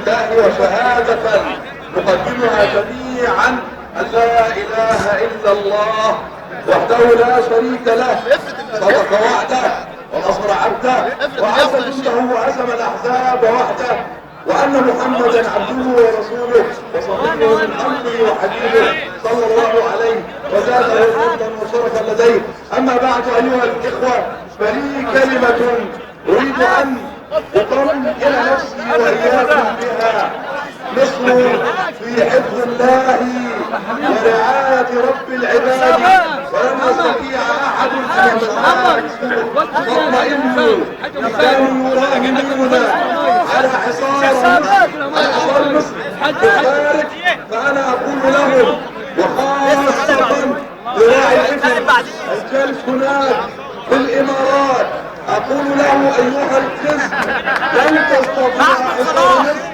الله وشهادة نقدمها جميعا أن لا إله إلا الله وحده لا شريك له، صدق وعده ونصر عبده وعز جنده وهزم الأحزاب وحده، وأن محمدا عبده ورسوله وصفيه من خلقه وحبيبه صلى الله عليه وزاده فضلا وشرفا لديه. أما بعد أيها الإخوة، فلي كلمة أريد أن أطمئن نفسي وإياكم بها. مصر في حفظ الله ورعاية رب العباد، ولن يستطيع أحد أن يمسها. فاطمئنوا، كانوا يراهنون على حصار مصر في الخارج، فأنا أقول لهم وخاصة لراعي الإبل الجالس هناك في الإمارات، أقول له أيها الخزي، لن تستطيع حصار مصر.